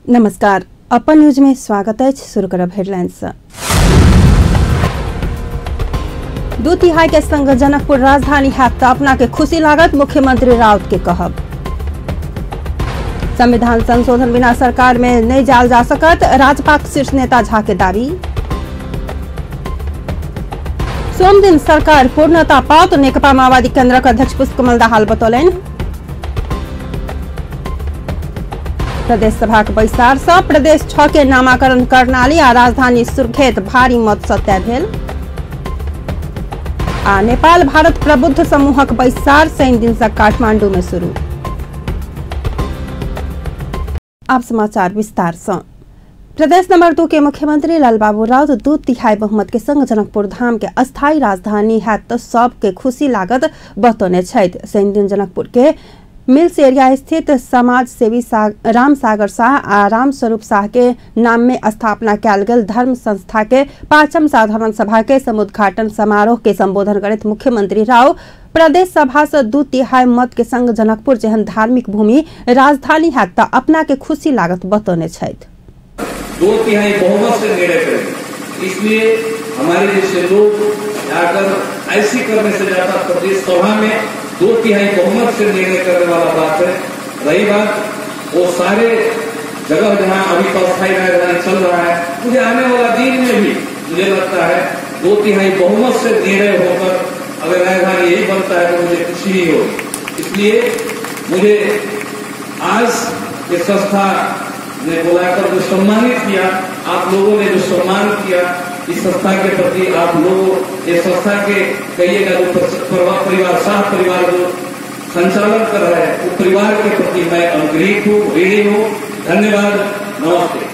नमस्कार, अपन न्यूज में स्वागत है। शुरू करब हेडलाइंस। 2/3 के संग जनकपुर राजधानी हैत त अपना के खुशी लागत, मुख्यमंत्री राउत के कहब। संविधान संशोधन बिना सरकार में नहीं जाल जा सकत, राजपाक शीर्ष नेता झा के दावी। सोमदिन सरकार पूर्णता पाओत, नेकपा माओवादी केंद्रक अध्यक्ष पुष्पकमल दाहाल बतौलनि। प्रदेश सभा के बैसार से प्रदेश 6 के नामाकरण कर्णाली आ राजधानी सुर्खेत भारी मत से तय भेल। आ नेपाल भारत प्रबुद्ध समूहक बैसार शनि दिन से काठमांडू में शुरू। आप समाचार विस्तार से। प्रदेश नंबर 2 के मुख्यमंत्री लालबाबू राउत 2/3 बहुमत के संग जनकपुर धाम के अस्थायी राजधानी हैत त सबके खुशी लागत बतौने छथि। शनि दिन जनकपुर के मिल्स एरिया स्थित समाज सेवी राम सागर शाह आ राम स्वरूप शाह के नाम में स्थापना कयल गेल धर्म संस्था के 5म साधारण सभा के समुद्घाटन समारोह के संबोधन करैत मुख्यमंत्री राव प्रदेश सभा से 2/3 मत के संग जनकपुर जेहन धार्मिक भूमि राजधानी हैत त अपना के खुशी लागत बतौने छथि। 2/3 बहुमत से निर्णय करेंगे, इसलिए हमारे जैसे लोग जाकर ऐसी करने से ज्यादा प्रदेश सभा में 2/3 बहुमत से निर्णय करने वाला बात है। रही बात वो सारे जगह जहां अभी तो अस्थायी राजधानी चल रहा है, मुझे आने वाला दिन में भी मुझे लगता है 2/3 बहुमत से निर्णय होकर अगर राजधानी यही बनता है तो मुझे खुशी ही होगी। इसलिए मुझे आज ये संस्था ने बुलाकर जो सम्मानित किया, आप लोगों ने जो सम्मान किया, इस संस्था के प्रति आप लोगों, इस संस्था के कहिएगा जो परिवार, शाह परिवार जो संचालन कर रहा है, वो परिवार के प्रति मैं अनुग्रहित हूँ, ऋणी हूँ। धन्यवाद, नमस्ते।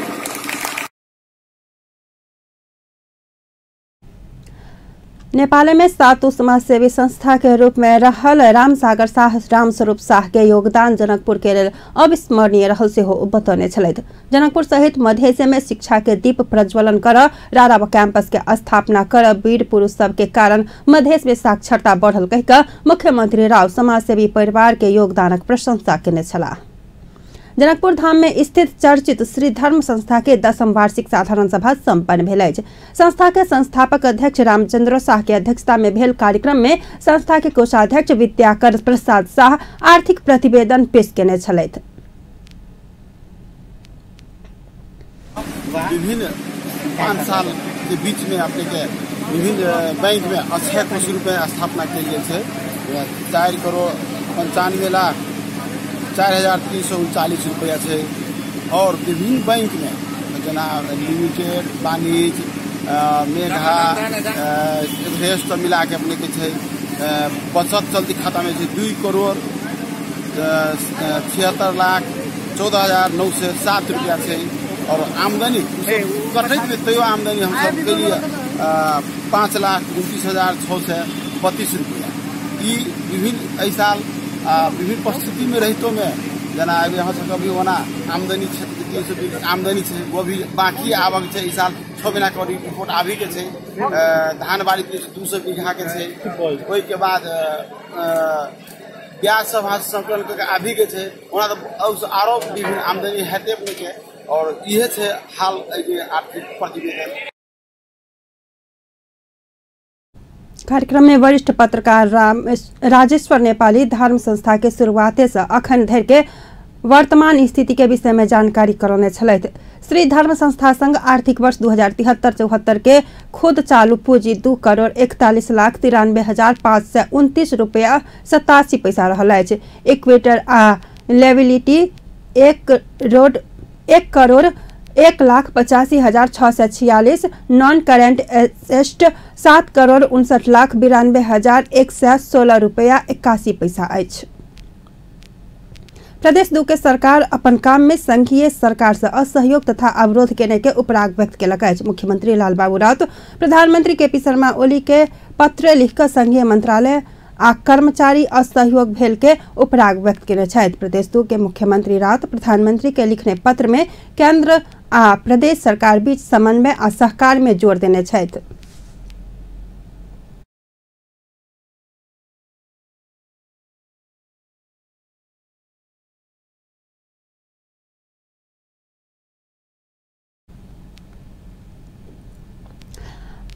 नेपाल में 7 समाजसेवी संस्था के रूप में रहल रामसागर शाह रामस्वरूप शाह के योगदान जनकपुर के लेल अविस्मरणीय रहल सेहो बतौने छलथि। जनकपुर सहित मधेश में शिक्षा के दीप प्रज्वलन कर राराब कैंपस के स्थापना कर वीर पुरुष सब के कारण मधेश में साक्षरता बढ़ल कहि कऽ मुख्यमंत्री राव समाजसेवी परिवार के योगदानक प्रशंसा केने छलाह। जनकपुर धाम में स्थित चर्चित श्री धर्म संस्था के 10म वार्षिक साधारण सभा संपन्न भेल अछि। संस्था के संस्थापक अध्यक्ष रामचंद्र शाह के अध्यक्षता में भेल कार्यक्रम में संस्था के कोषाध्यक्ष विद्याकर प्रसाद शाह आर्थिक प्रतिवेदन पेश केने छलथि। विभिन्न 5 साल के बीच में अपने के विभिन्न बैंक में अक्षय कोष रुपये स्थापना कयल गेल छै। 4,95,04,339 रुपया छै। और विभिन्न बैंक में जेना लिमिटेड, वाणिज्य, मेघा, एवरेस्ट मिला के अपने के छै। बचत चलती खाता में छै 2,76,14,907 रुपया छै। और आमदनी कटैत में तैयो आमदनी हमसब के लिए 5,29,632 रुपया। ई विभिन्न एहि साल विभिन्न परिस्थिति में रहितो में जेना अभी अहाँ सबके अभी ओना आमदनी छै, 320 आमदनी छै, वो भी बाकी आवक छै। इस साल 6 महीना के रिपोर्ट आबी के छै। धान बाड़ी 200 बीघा के छै। ओहिके बाद ब्याज सब हाथ संकलन करके आबी के छै। ओना तऽ आरो विभिन्न आमदनी हेतै अपने के। और इहे छै हाल एहि आर्थिक प्रतिवेदन। कार्यक्रम में वरिष्ठ पत्रकार राजेश्वर नेपाली धर्म संस्था के शुरुआते से अखन धरि के वर्तमान स्थिति के विषय में जानकारी करौने छलथि। श्री धर्म संस्था संघ आर्थिक वर्ष 2073-74 के खुद चालू पूंजी 2,41,93,529 रुपया 87 पैसा रहल अछि। इक्वेटर आ लेबिलिटी 1,01,85,646, नॉन करेंट एसेट 7,59,92,116 रुपया 81 पैसा अछि। प्रदेश 2 के सरकार अपन काम में संघीय सरकार से असहयोग तथा अवरोध केने के उपराग व्यक्त केलक अछि। मुख्यमंत्री लालबाबू राउत प्रधानमंत्री के पी शर्मा ओली के पत्र लिखकर संघीय मंत्रालय आ कर्मचारी असहयोग भेल के उपराग व्यक्त केने छथि। प्रदेश 2 के मुख्यमंत्री राउत प्रधानमंत्री के लिखने पत्र में केंद्र आ प्रदेश सरकार बीच समन्वय आ सहकार में जोर देने छथि।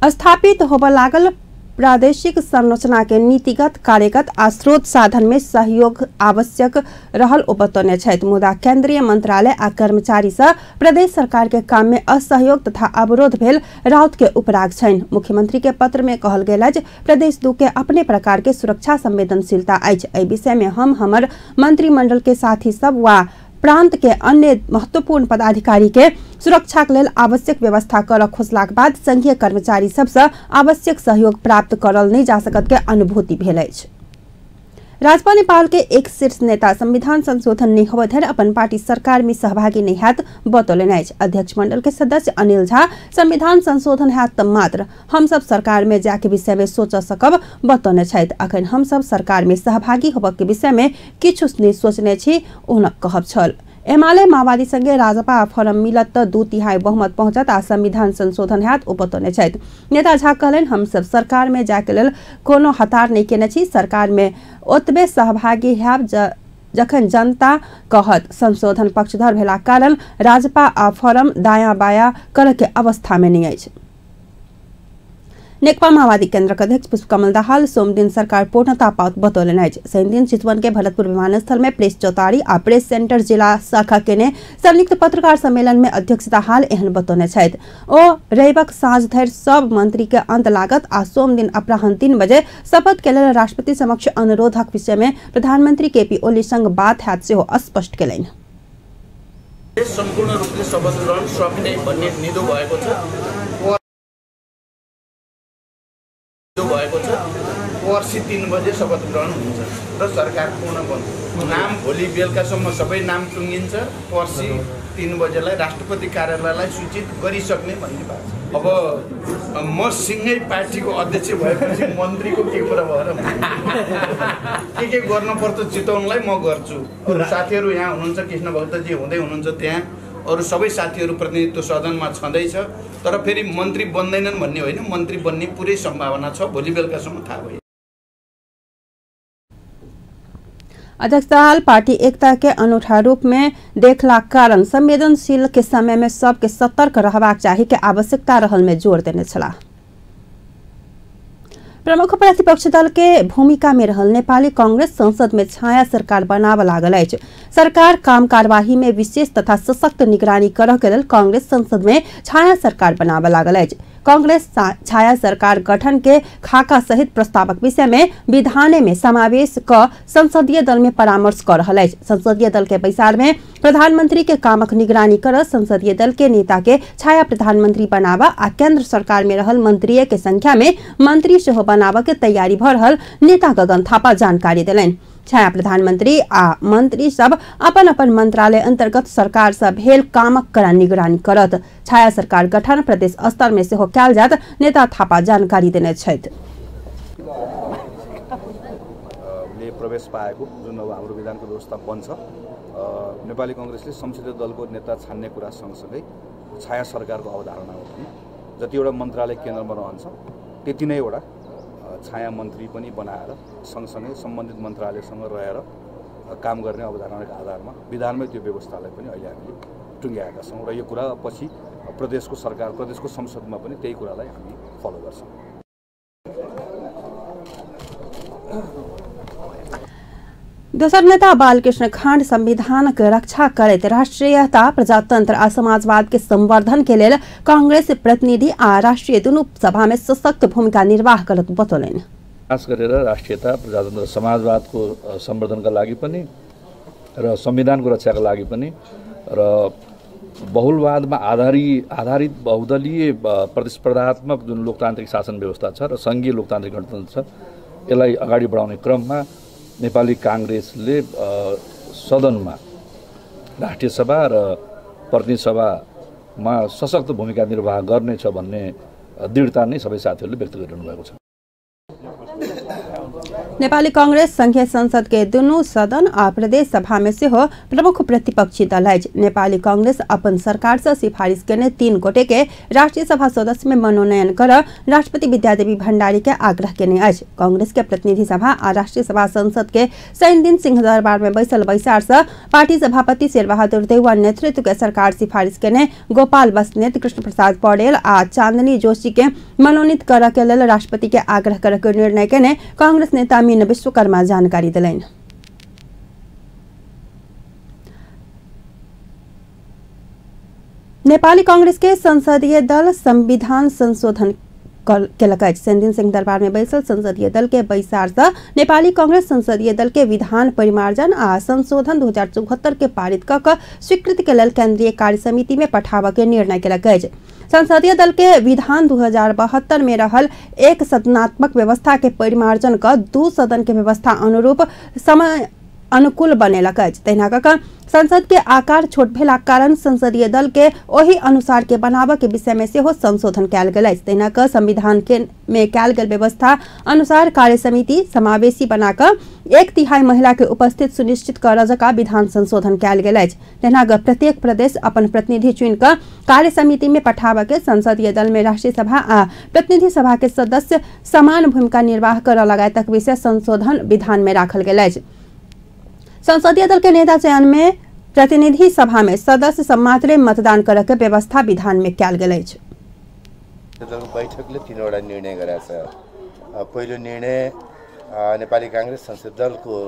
स्थापित होबय लागल प्रादेशिक संरचना के नीतिगत, कार्यगत आ स्रोत साधन में सहयोग आवश्यक रहल ओ बतौने छथि। मुदा केंद्रीय मंत्रालय आ कर्मचारी से प्रदेश सरकार के काम में असहयोग तथा अवरोध भेल राउत के उपराग छनि। मुख्यमंत्री के पत्र में कहल गेल अछि प्रदेश 2 के अपने प्रकार के सुरक्षा संवेदनशीलता अछि। एहि विषय में हम हमर मंत्रिमंडल के साथी सब वा प्रांत के अन्य महत्वपूर्ण पदाधिकारी के सुरक्षा के लेल आवश्यक व्यवस्था कर खोजलाक बाद संघीय कर्मचारी सबसे आवश्यक सहयोग प्राप्त करल नहीं जा सकत के अनुभूति भेल अछि। राजपा नेपाल के एक शीर्ष नेता संविधान संशोधन नहीं होबय धरि अपन पार्टी सरकार में सहभागी नहीं हैत बतौलनि अछि। अध्यक्ष मंडल के सदस्य अनिल झा संविधान संशोधन हैत त मात्र हम सब सरकार में जाके विषय में सोच सकब बतौने छथि। अखन हम सब सरकार में सहभागी होबय के विषय में किछु नहीं सोचने छी हुनक कहब छल। एमाले माओवादी संगे राजपा फोरम मिलत त 2/3 बहुमत पहुंचत आ संविधान संशोधन हैत ओ बतौने छथि। नेता झा कहलनि हम सब सरकार में जाके लेल कोनो हतार नहीं केने छी, सरकार में ओतबे सहभागी हैब जखन जनता कहत। संशोधन पक्षधर भेला कारण राजपा आ फोरम दायां बायां करऽ के अवस्था में नहीं अछि। नेकपा माओवादी केंद्रक अध्यक्ष पुष्पकमल दाहाल सोमदिन सरकार पूर्णता पाओत बतौलनि अछि। शनिदिन चितवन के भरतपुर विमानस्थल में प्रेस चौतारी आ प्रेस सेंटर जिला शाखा केने संयुक्त पत्रकार सम्मेलन में अध्यक्ष दाहाल एहन बतौने छथि। ओ रविक साँझ धरि सब मंत्री के अंत लागत आ सोमदिन अपराह्न 3 बजे शपथ के लेल राष्ट्रपति समक्ष अनुरोधक विषय में प्रधानमंत्री केपी ओली संग बात हैत सेहो स्पष्ट केलनि। सम्पूर्ण रूपले शपथ ग्रहण सक्ने भन्ने निधो भएको छ। पर्सि 3 बजे शपथ ग्रहण हुन्छ र सरकार पूर्ण बन्छ। नाम भोलि बेलुकासम्म सबै नाम टुङ्गिन्छ। पर्सि 3 बजेलाई राष्ट्रपति कार्यालयलाई सूचित गरिसक्ने भन्ने बात छ। अब म सिँगै पार्टीको अध्यक्ष भएपछि मन्त्रीको के कुरा भएर के गर्नुपर्छ चिताउनलाई म गर्छु। अरू साथीहरू यहाँ हुनुहुन्छ, कृष्ण भक्तजी हुँदै हुनुहुन्छ त्यहाँ, अरू सबै साथीहरू प्रतिनिधित्व सदनमा छँदैछ। तर फेरि मन्त्री बन्दैनन् भन्ने होइन, मन्त्री बन्ने पुरै सम्भावना छ, भोलि बेलुकासम्म थाहा भयो। अध्यक्ष दाहाल पार्टी एकता के अनूठा रूप में देखला कारण संवेदनशील के समय में सबके सतर्क रहबाक चाही के आवश्यकता रहल में जोर देने छलाह। प्रमुख प्रतिपक्ष दल के भूमिका में रहल नेपाली कांग्रेस संसद में छाया सरकार बनाबऽ लागल अछि। सरकार काम कार्यवाही में विशेष तथा सशक्त निगरानी करऽ के लेल कांग्रेस संसद में छाया सरकार बनाबऽ लागल अछि। कांग्रेस छाया सरकार गठन के खाका सहित प्रस्तावक विषय में विधाने में समावेश क संसदीय दल में परामर्श कर रहल अछि। संसदीय दल के बैसार में प्रधानमंत्री के कामक निगरानी कर संसदीय दल के नेता के छाया प्रधानमंत्री बनावा आ केंद्र सरकार में रहल मंत्रीय के संख्या में मंत्री सेहो बनावा के तैयारी भ रहल नेता गगन थापा जानकारी देलनि। छाया प्रधानमंत्री आ मंत्री सब अपन अपन मंत्रालय अंतर्गत सरकार से भेल कामक कड़ा निगरानी करत। छाया सरकार गठन प्रदेश स्तर में सेहो कयल जायत नेता थापा जानकारी देने छथि। ले प्रवेश पाएको जुन अब हाम्रो विधानको व्यवस्था बन्छ, नेपाली कांग्रेसले संसदीय दलको नेता छान्ने कुरा सँगसँगै छाया सरकारको अवधारणा हो भने जतिवटा मन्त्रालय केन्द्रमा रहन्छ त्यति नै एउटा छाया मन्त्री पनि बनाएर सँगसँगै सम्बन्धित मन्त्रालयसँग रहेर काम गर्ने अवधारणाको आधारमा विधानमै त्यो व्यवस्थालाई पनि अहिले हामीले टुङ्ग्याएका छौँ र यो कुरा पछि प्रदेशको सरकार प्रदेशको संसदमा पनि त्यही कुरालाई हामी फलो गर्छौँ। दोसर नेता बालकृष्ण खांड संविधानक रक्षा करैत राष्ट्रीयता, प्रजातंत्र आ समाजवाद के संवर्धन के लेल कांग्रेस प्रतिनिधि आ राष्ट्रीय दुनू सभा में सशक्त भूमिका निर्वाह करत बतौलनि। खास गरेर राष्ट्रियता, प्रजातन्त्र, समाजवादको संवर्धनका लागि पनि र संविधानको रक्षाका लागि पनि र बहुलवादमा आधारित बहुदलीय प्रतिस्पर्धात्मक जुन लोकतान्त्रिक शासन व्यवस्था छ र सङ्घीय लोकतान्त्रिक गणतन्त्र छ यसलाई अगाडि बढाउने क्रममा नेपाली काङ्ग्रेसले सदनमा राष्ट्रिय सभा र प्रतिनिधि सभामा सशक्त भूमिका निर्वाह गर्नेछ भन्ने दृढता नै सबै साथीहरूले व्यक्त गरिरहनु भएको छ। नेपाली कांग्रेस संघीय संसद के दुनू सदन आ प्रदेश सभा में सेहो प्रमुख प्रतिपक्षी दल अछि। नेपाली कांग्रेस अपन सरकार से सिफारिश केने 3 गोटे के राष्ट्रीय सभा सदस्य में मनोनयन कर राष्ट्रपति विद्यादेवी भंडारी के आग्रह केने अछि। कांग्रेस के प्रतिनिधि सभा आ राष्ट्रीय सभा संसद के शनिदिन सिंहदरबार में बैसल बैसार से पार्टी सभापति शेरबहादुर देउवा नेतृत्व के सरकार सिफारिश केने गोपाल बस्नेत, कृष्ण प्रसाद पौडेल आ चांदनी जोशी के मनोनीत कर के लेल राष्ट्रपति के आग्रह कर के निर्णय केने कांग्रेस नेता मीन विश्वकर्मा जानकारी दिलनि। नेपाली कांग्रेस के संसदीय दल संविधान संशोधन केलक अछि। शनिदिन सिंहदरबार में बैसल संसदीय दल के बैसार से नेपाली कांग्रेस संसदीय दल के विधान परिमार्जन आ संशोधन 2074 के पारित क स्वीकृति के लेल केंद्रीय कार्य समिति में पठाबऽ के निर्णय केलक अछि। संसदीय दल के विधान 2072 में रहल एक सदनात्मक व्यवस्था के परिमार्जन क 2 सदन के व्यवस्था अनुरूप समय अनुकूल बनेलक अछि। तहिना क संसद के आकार छोट भेलाक कारण संसदीय दल के ओहि अनुसार के बनाबऽ के विषय में सेहो संशोधन कयल गेल अछि। तहिना क संविधान के में कयल गेल व्यवस्था अनुसार कार्य समिति समावेशी बनाकऽ 1/3 महिला के उपस्थित सुनिश्चित करऽ जकाँ विधान संशोधन कयल गेल अछि। तहिना क प्रत्येक प्रदेश अपन प्रतिनिधि चुनि कऽ कार्य समिति में पठाबऽ के संसदीय दल में राष्ट्रीय सभा आ प्रतिनिधि सभा के सदस्य समान भूमिका निर्वाह करऽ लगायतक विषय संशोधन विधान में राखल गेल अछि। संसदीय दल के नेता चयन में प्रतिनिधि सभा में सदस्य सब मात्रे मतदान करऽ के व्यवस्था विधान में कयल गेल अछि। बैठकले 3वटा निर्णय गरेको छ। पहिलो निर्णय नेपाली कांग्रेस संसदीय दलको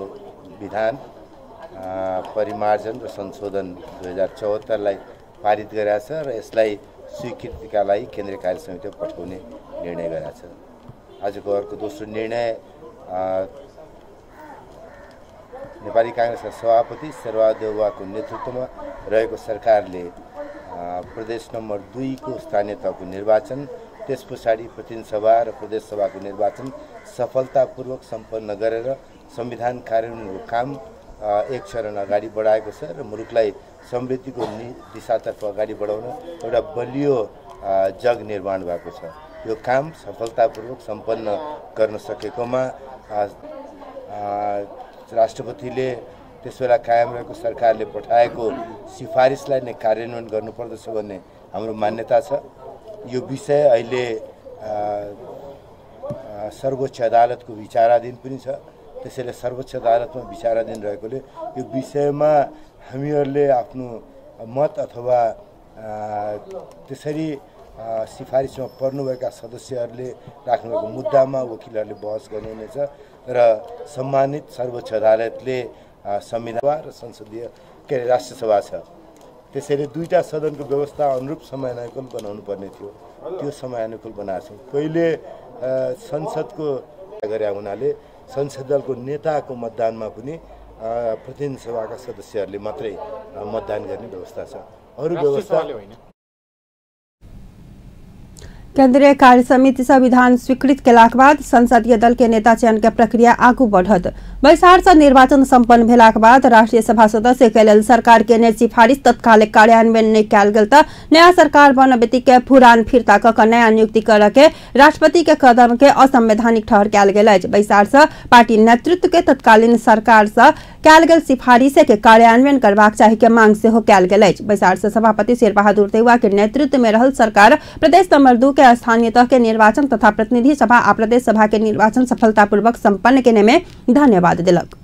विधान परिमार्जन र संशोधन 2074लाई पारित गरेको छ र यसलाई स्वीकृतिका लागि केन्द्रीय कार्य समितिमा पठाउने निर्णय गरेको छ। आजको अर्को दोस्रो निर्णय नेपाली कांग्रेसका सभापति शेरबहादुर देउवाको नेतृत्वमा रहेको सरकारले प्रदेश नम्बर 2 को स्थानीय तहको निर्वाचन, त्यस पछाडि प्रतिनिधि सभा र प्रदेश सभाको निर्वाचन सफलतापूर्वक सम्पन्न गरेर संविधान कार्यान्वयनको काम एक चरण अगाडि बढाएको छ र मुलुकलाई समृद्धिको दिशातर्फ अगाडि बढाउन एउटा बलियो जग निर्माण भएको छ। यो काम सफलतापूर्वक सम्पन्न गर्न सकेकोमा राष्ट्रपतिले त्यसबेला कायम रहेको सरकारले पठाएको सिफारिसलाई नै कार्यान्वयन गर्नुपर्दछ भन्ने हाम्रो मान्यता छ। यो विषय अहिले सर्वोच्च अदालतको विचाराधीन पनि छ। त्यसैले सर्वोच्च अदालतमा विचाराधीन रहेकोले यो विषयमा हामीहरूले आफ्नो मत अथवा त्यसरी सिफारिसमा पर्नुभएका सदस्यहरूले राख्नुभएको मुद्दामा वकिलहरूले बहस गर्नुहुनेछ र सम्मानित सर्वोच्च अदालतले संविधान र संसदीय के अरे राष्ट्रसभा छ, त्यसैले दुईटा सदनको व्यवस्था अनुरूप समयानुकूल बनाउनु पर्ने थियो, त्यो समयानुकूल बनाएको छौँ। पहिले संसदको गरे हुनाले संसद दलको नेताको मतदानमा पनि प्रतिनिधि सभाका सदस्यहरूले मात्रै मतदान गर्ने व्यवस्था छ, अरू व्यवस्था। केंद्रीय कार्य समिति से विधान स्वीकृत केलाक बाद संसदीय दल के नेता चयन के प्रक्रिया आगू बढ़त। बैसार से निर्वाचन संपन्न भेलाक बाद राष्ट्रीय सभा सदस्य के लेल सरकार के ने सिफारिश तत्काल कार्यान्वयन नहीं कयल गेल त नया सरकार बनऽ बित्तिकै पुरान फिर्ता क नया नियुक्ति करऽ के राष्ट्रपति के कदम के असंवैधानिक ठहर कयल गेल अछि। बैसार से पार्टी नेतृत्व के तत्कालीन सरकार से कयल गेल सिफारिश के कार्यान्वयन करबाक चाही के मांग सेहो कयल गेल अछि। बैसार से सभापति शेरबहादुर देउवा के नेतृत्व में रहल सरकार प्रदेश नंबर 2 के स्थानीय तह के निर्वाचन तथा प्रतिनिधि सभा आ प्रदेश सभा के निर्वाचन सफलतापूर्वक संपन्न केने में धन्यवाद दिलक।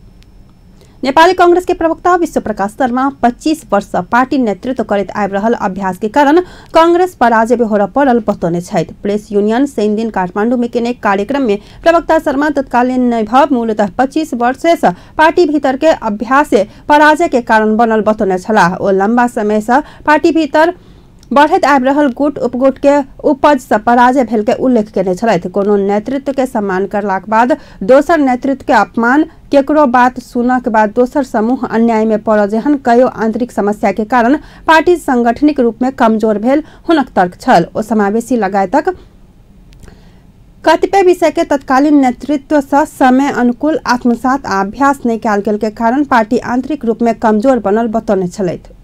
नेपाली कांग्रेस के प्रवक्ता विश्व प्रकाश शर्मा 25 वर्ष पार्टी नेतृत्व करैत आबि रहल अभ्यास के कारण कांग्रेस पराजय बेहोरऽ पड़ल बतौने छथि। प्रेस यूनियन शनिदिन काठमांडू में केने कार्यक्रम में प्रवक्ता शर्मा तत्कालीन नैभव मूलतः 25 वर्ष से पार्टी भीतर के अभ्यास पराजय के कारण बनल बतौने छलाह। ओ लंबा समय से पार्टी भीतर बढ़ैत आबि रहल गुट उपगुट के उपज से पराजय भेल के उल्लेख केने छलथि। कोनो नेतृत्व के सम्मान करलाक बाद दोसर नेतृत्व के अपमान, केकरो बात सुनऽ के बाद दोसर समूह अन्याय में पड़ल जेहन कयो आंतरिक समस्या के कारण पार्टी सांगठनिक रूप में कमजोर भेल हुनक तर्क छल। ओ समावेशी लगायतक कतिपय विषय के तत्कालीन नेतृत्व से समय अनुकूल आत्मसात आ अभ्यास नहि कयल गेल के कारण पार्टी आंतरिक रूप में कमजोर बनल बतौने छलथि।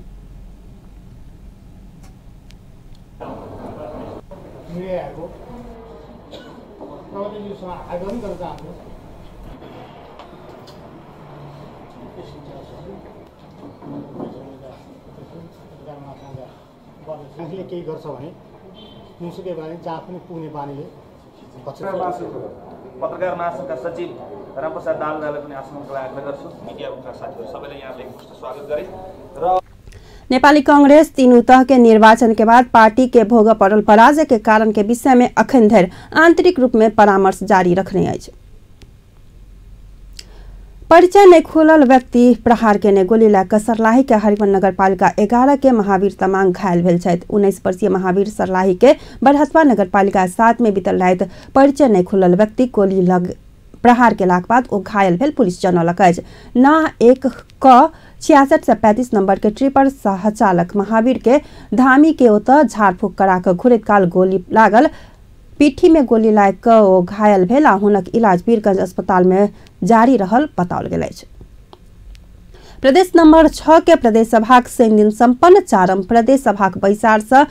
आएको प्रगतिजीसँग आग्रह गर्न चाहन्छु। मान्छेले केही गर्छ भने जुनसुकै बानी जहाँ पनि पुग्ने बानीले पत्रकार महासङ्घका सचिव रामप्रसाद दालदालाई पनि आसनको लागि आग्रह गर्छु। मिडियाका साथीहरू सबैलाई यहाँले स्वागत गरे र नेपाली कांग्रेस तीनू तह के निर्वाचन के बाद पार्टी के भोग पड़ल पराजय के कारण के विषय में अखन धरि आंतरिक रूप में परामर्श जारी रखने अछि। परिचय नहीं खुलल व्यक्ति प्रहार केने गोली लग कऽ सर्लाही के हरिवन नगरपालिका 11 के महावीर तमांग घायल भेल छथि। 19 वर्षीय महावीर सर्लाही के बरहतवा नगरपालिका 7 में बीतल राति परिचय नहीं खुलल व्यक्ति गोली लग प्रहार केलाक बाद ओ घायल भेल पुलिस जनौलक अछि। न 1 क 6635 नंबर के ट्रिपर सहचालक महावीर के धामी के ओतऽ झाड़फूक करा कऽ घुरैत काल गोली लागल। पीठी में गोली लागि कऽ ओ घायल भेल आ हुनक इलाज वीरगंज अस्पताल में जारी रहल बताओल गेल अछि। प्रदेश नंबर 6 के प्रदेश सभाक शनि दिन सम्पन्न चारम प्रदेश सभाक बैसार से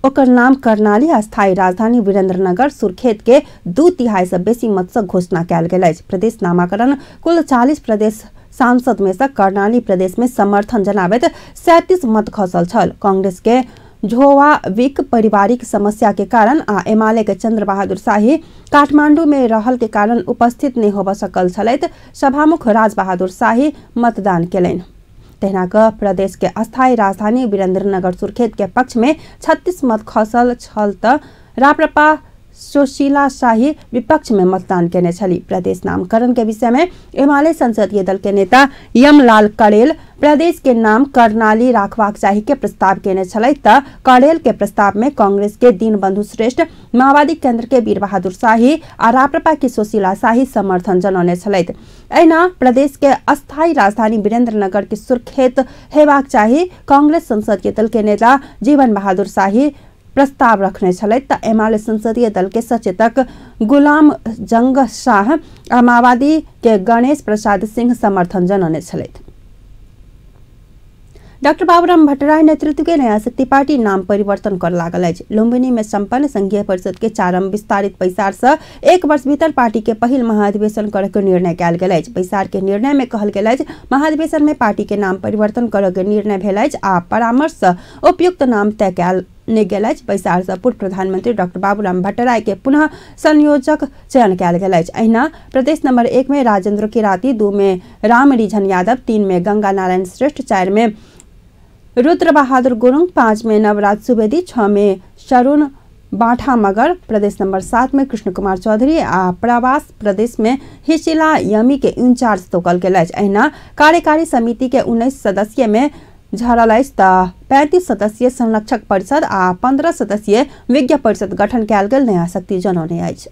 ओकर नाम कर्णाली अस्थायी राजधानी वीरेंद्रनगर सुर्खेत के 2/3 से बेसी मत से घोषणा कयल गेल अछि। प्रदेश नामाकरण कुल 40 प्रदेश सांसद में से कर्णाली प्रदेश में समर्थन जनाबैत 37 मत खसल छल। कांग्रेस के झोवाविक पारिवारिक समस्या के कारण आ एमाले के चंद्र बहादुर शाही काठमांडू में रहल के कारण उपस्थित नहीं होबऽ सकल छलथि। सभामुख राज बहादुर शाही मतदान केलनि। तहिना कऽ प्रदेश के अस्थायी राजधानी वीरेंद्रनगर सुर्खेत के पक्ष में 36 मत खसल छल तऽ राप्रपा सुशीला शाही विपक्ष में मतदान केने छली। प्रदेश नामकरण के विषय में एमाले संसदीय दल के नेता यमलाल कड़ेल प्रदेश के नाम कर्णाली राखबाक चाही के प्रस्ताव केने छलै तऽ कड़ेल के प्रस्ताव में कांग्रेस के दीनबंधु श्रेष्ठ, माओवादी केंद्र के वीर बहादुर शाही आ राप्रपा के सुशीला शाही समर्थन जनौने छलथि। एहिना प्रदेश के अस्थायी राजधानी वीरेंद्रनगर के सुर्खेत हेबाक चाही कांग्रेस संसदीय दल के नेता जीवन बहादुर शाही प्रस्ताव रखने छलथि तऽ एमाले संसदीय दल के सचेतक गुलाम जंग शाह आ माओवादी के गणेश प्रसाद सिंह समर्थन जनौने छलथि। डॉक्टर बाबूराम भट्टराई नेतृत्व के नया शक्ति पार्टी नाम परिवर्तन कर लागल अछि। लुम्बिनी में सम्पन्न संघीय परिषद के चारम विस्तारित बैसार से 1 वर्ष भीतर पार्टी के पहिल महाधिवेशन करे के निर्णय कयल गेल अछि। बैसार के निर्णय में कहल गेल अछि महाधिवेशन में पार्टी के नाम परिवर्तन करे के निर्णय भेल अछि आ परामर्श से उपयुक्त नाम तय कयल नहि गेल अछि। बैसार से पूर्व प्रधानमंत्री डॉक्टर बाबूराम भट्टराई के पुनः संयोजक चयन कयल गेल अछि। अहिना प्रदेश नंबर 1 में राजेंद्र किराती, 2 में राम रिझन यादव, 3 में गंगा नारायण श्रेष्ठ, 4 में रुद्र बहादुर गुरुंग, 5 में नवराज सुवेदी, 6 में शरुण बाठा मगर, प्रदेश नंबर 7 में कृष्ण कुमार चौधरी आ प्रवास प्रदेश में हिशिला यमी के इंचार्ज तोकल गेल अछि। अहिना कार्यकारी समिति के 19 सदस्य में झरल अछि तऽ 35 सदस्यीय संरक्षक परिषद आ 15 सदस्यीय विज्ञ परिषद गठन कयल गेल नया शक्ति जनौने अछि।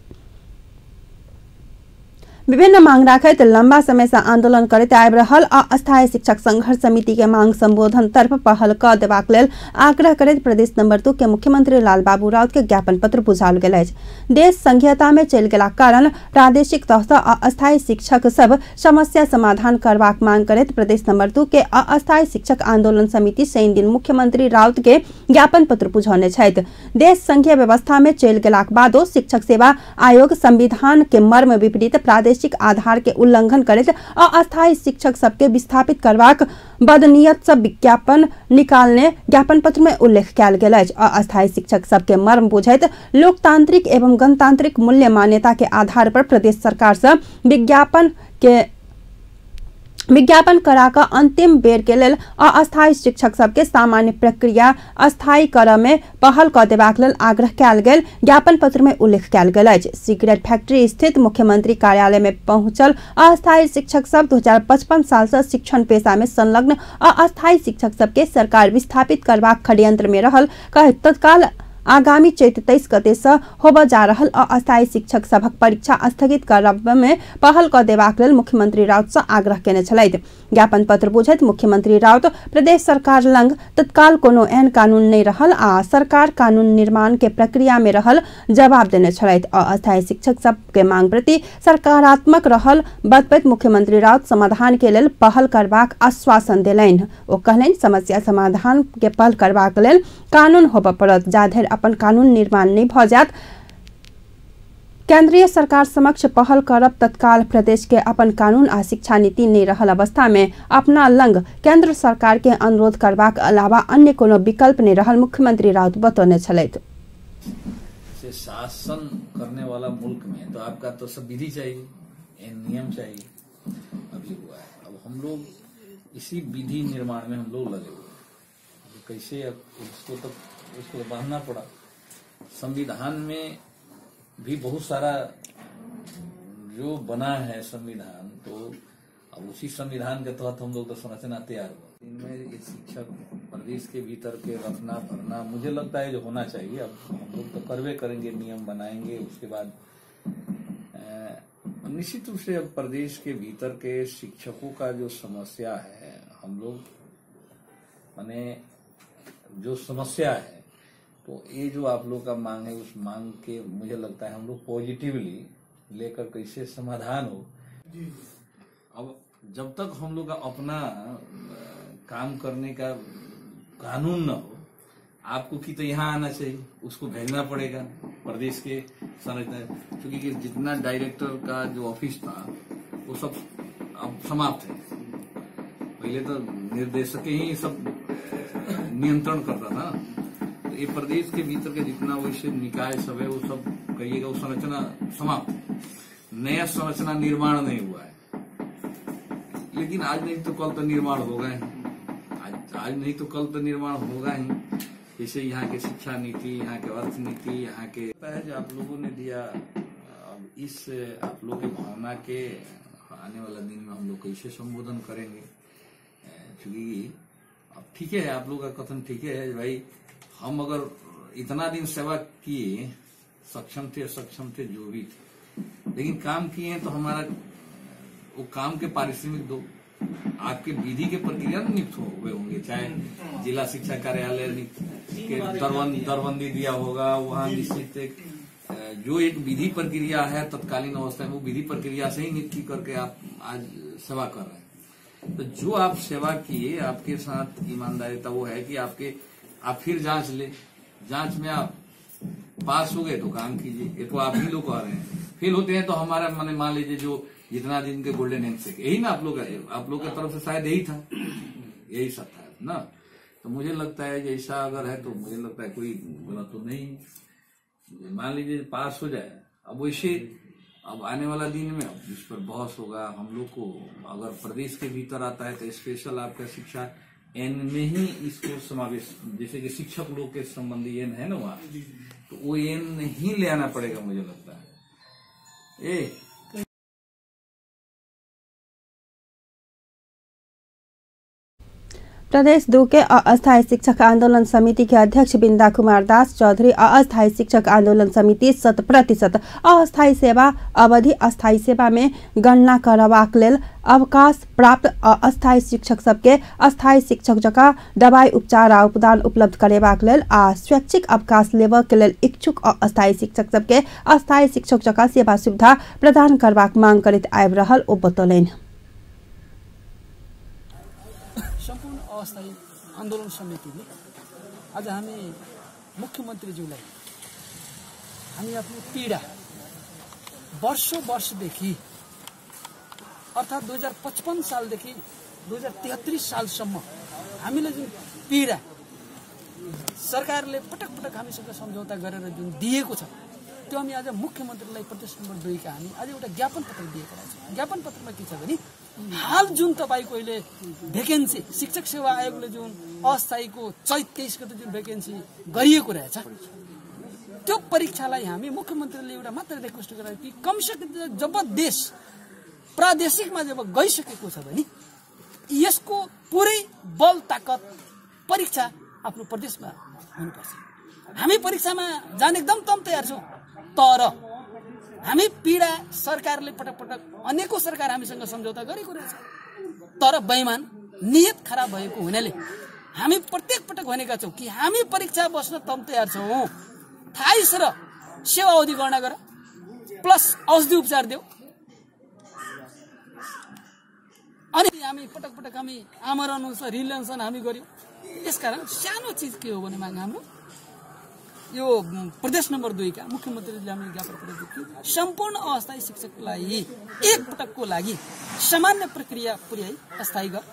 विभिन्न मांग राखैत लंबा समय से आंदोलन करैत आबि रहल अस्थायी शिक्षक संघर्ष समिति के मांग संबोधन तरफ पहल क देबाक लेल आग्रह करैत प्रदेश नंबर 2 के मुख्यमंत्री लालबाबू राउत के ज्ञापन पत्र बुझाओल गेल अछि। देश संघीयता में चलि गेलाक कारण प्रादेशिक तह सँ अस्थायी शिक्षक सब समस्या समाधान करबाक मांग करैत प्रदेश नंबर 2 के अस्थायी शिक्षक आंदोलन समिति शनि दिन मुख्यमंत्री राउत के ज्ञापन पत्र बुझौने छथि। देश संघीय व्यवस्था में चलि गेलाक बादो शिक्षक सेवा आयोग संविधान के मर्म विपरीत प्रादेशिक आधार के उल्लंघन करैत अस्थायी शिक्षक सबके विस्थापित करबाक बदनीयत से विज्ञापन निकालने ज्ञापन पत्र में उल्लेख कयल गेल अछि। अस्थायी शिक्षक सबके मर्म बुझैत लोकतांत्रिक एवं गणतांत्रिक मूल्य मान्यता के आधार पर प्रदेश सरकार से विज्ञापन करा कऽ अंतिम बेर के लेल अस्थायी शिक्षक सबके सामान्य प्रक्रिया अस्थायी करऽ में पहल कऽ देबाक लेल आग्रह कयल गेल ज्ञापन पत्र में उल्लेख कयल गेल अछि। सिगरेट फैक्ट्री स्थित मुख्यमंत्री कार्यालय में पहुंचल अस्थायी शिक्षक सब 2055 साल से शिक्षण पेशा में संलग्न अस्थायी शिक्षक सबके सरकार विस्थापित करबाक षड्यंत्र में रहल कहैत तत्काल आगामी चैत 23 गते से होबय जा रहल अस्थायी शिक्षक सभक परीक्षा स्थगित करब में पहल क देबाक लेल मुख्यमंत्री राउत से आग्रह केने छलथि। ज्ञापन पत्र बुझैत मुख्यमंत्री राउत प्रदेश सरकार लंग तत्काल कोनो एहन कानून नहि रहल आ सरकार कानून निर्माण के प्रक्रिया में रहल जवाब देने छलथि। अस्थायी शिक्षक सबके मांग प्रति सकारात्मक रहल बतबैत मुख्यमंत्री राउत समाधान के लेल पहल करबाक आश्वासन देलनि। ओ कहलनि समस्या समाधान के पहल करबाक लेल कानून होबय पड़त, जा धरि अपन कानून निर्माण नहीं भ जात केंद्रीय सरकार समक्ष पहल करब तत्काल प्रदेश के अपन कानून आ शिक्षा नीति नहि रहल अवस्था में अपना लंग केंद्र सरकार के अनुरोध करबाक अलावा अन्य कोनो विकल्प नहि रहल मुख्यमंत्री राउत बतौने छलथि। से शासन करने वाला मुल्क में तो आपका तो सब विधि चाहिए, नियम चाहिए, अभी हुआ है। अब हम लोग इसी विधि निर्माण में हम लोग लगे हुए हैं। कैसे अब उसको तो बांधना पड़ा। संविधान में भी बहुत सारा जो बना है संविधान, तो अब उसी संविधान के तहत हम लोग तो संरचना तैयार हुआ। इनमें ये शिक्षक प्रदेश के भीतर के रखना भरना मुझे लगता है जो होना चाहिए। अब हम लोग तो करवे करेंगे, नियम बनाएंगे, उसके बाद निश्चित रूप से अब प्रदेश के भीतर के शिक्षकों का जो समस्या है, हम लोग माने जो समस्या है तो ये जो आप लोग का मांग है उस मांग के मुझे लगता है हम लोग पॉजिटिवली लेकर कैसे समाधान हो। अब जब तक हम लोग का अपना काम करने का कानून न हो, आपको कि तो यहाँ आना चाहिए, उसको भेजना पड़ेगा प्रदेश के संरचना, क्योंकि जितना डायरेक्टर का जो ऑफिस था वो सब अब समाप्त है। पहले तो निर्देशक ही सब नियंत्रण करता था। तो ये प्रदेश के भीतर के जितना वैसे निकाय सब है वो सब कहिएगा वो संरचना समाप्त है, नया संरचना निर्माण नहीं हुआ है। लेकिन आज नहीं तो कल तो निर्माण होगा ही, आज नहीं तो कल तो निर्माण होगा ही। जैसे यहाँ के शिक्षा नीति, यहाँ के अर्थनीति, यहाँ के जो आप लोगों ने दिया, अब इस आप लोगों के भावना के आने वाला दिन में हम लोग कैसे संबोधन करेंगे, क्योंकि अब ठीक है आप लोग का कथन ठीक है भाई, हम अगर इतना दिन सेवा किए, सक्षम थे असक्षम थे जो भी थे, लेकिन काम किए हैं तो हमारा वो काम के पारिश्रमिक दो, आपके विधि के प्रक्रिया में नियुक्त हुए होंगे, चाहे जिला शिक्षा कार्यालय के दरबंदी दिया होगा, वहाँ निश्चित एक जो एक विधि प्रक्रिया है तत्कालीन अवस्था में वो विधि प्रक्रिया से ही नियुक्ति करके आप आज सेवा कर रहे हैं। तो जो आप सेवा किए आपके साथ ईमानदारिता वो है कि आपके आप फिर जांच ले, जांच में आप पास हो गए तो काम कीजिए, ये तो आप ही लोग कह रहे हैं। फेल होते हैं तो हमारा माने मान लीजिए जो जितना दिन के गोल्डन हैंडशेक यही ना आप लोग की तरफ से शायद यही था, यही सब था ना। तो मुझे लगता है जैसा अगर है तो मुझे लगता है कोई गलत तो नहीं, मान लीजिए पास हो जाए। अब वैसे अब आने वाला दिन में अब इस पर बहस होगा। हम लोग को अगर प्रदेश के भीतर आता है तो स्पेशल आपका शिक्षा एन में ही इसको समावेश, जैसे कि शिक्षक लोग के संबंधी एन है ना वहाँ, तो वो एन ही ले आना पड़ेगा मुझे लगता है। ए प्रदेश 2 के अस्थायी शिक्षक आंदोलन समिति के अध्यक्ष बिंदा कुमार दास चौधरी अस्थायी शिक्षक आंदोलन समिति 100% अस्थायी सेवा अवधि अस्थायी सेवा में गणना करबाक लेल अवकाश प्राप्त अस्थायी शिक्षक सबके अस्थायी शिक्षक जकाँ दवाई उपचार आ उपदान उपलब्ध करेबाक लेल आ स्वैच्छिक अवकाश लेबऽ के लेल इच्छुक अस्थायी शिक्षक सबके अस्थायी शिक्षक जकाँ सेवा सुविधा प्रदान करबाक मांग करैत आबि रहल ओ बतौलनि। सम्पूर्ण अस्थायी आन्दोलन समितिले आज हामी मुख्यमन्त्रीज्यूलाई हामी आफ्नो पीडा वर्षौँ वर्षदेखि अर्थात् 2055 सालदेखि 2033 सालसम्म हामीले जुन पीडा सरकारले पटक पटक हामीसँग सम्झौता गरेर जुन दिएको छ त्यो हामी आज मुख्यमन्त्रीलाई प्रदेश नम्बर 2 का हामी आज एउटा ज्ञापन पत्र दिएका छौँ। ज्ञापन पत्रमा के छ भने हाल जुन तपाईँको अहिले भेकेन्सी शिक्षक सेवा आयोगले जुन अस्थायीको चैत 23 गते जुन भेकेन्सी गरिएको रहेछ त्यो परीक्षालाई हामी मुख्यमन्त्रीले एउटा मात्र रिक्वेस्ट गरेर कि कमसेकम जब देश प्रादेशिकमा जब गइसकेको छ भने यसको पुरै बल ताकत परीक्षा आफ्नो प्रदेशमा हुनुपर्छ। हामी परीक्षामा जान एकदम तम तयार छौँ, तर हामी पीडा सरकारले पटक पटक अनेकौं सरकार हामीसँग सम्झौता गरेको रहेछ, तर बेइमान नियत खराब भएको हुनाले हामी प्रत्येक पटक भनेका छौँ कि हामी परीक्षा बस्न तम तयार छौँ, 28 र सेवा अवधि गणना गर प्लस औषधि उपचार देऊ। अनि हामी पटक पटक हामी आमरण अनसन रिले अनसन हामी गर्यौँ। यसकारण सानो चिज के हो भने माग हाम्रो यो प्रदेश नम्बर 2 का मुख्यमन्त्रीले हामीले ज्ञापन पठाएको कि सम्पूर्ण अस्थायी शिक्षकलाई एक पटकको लागि सामान्य प्रक्रिया पुर्याई अस्थायी गर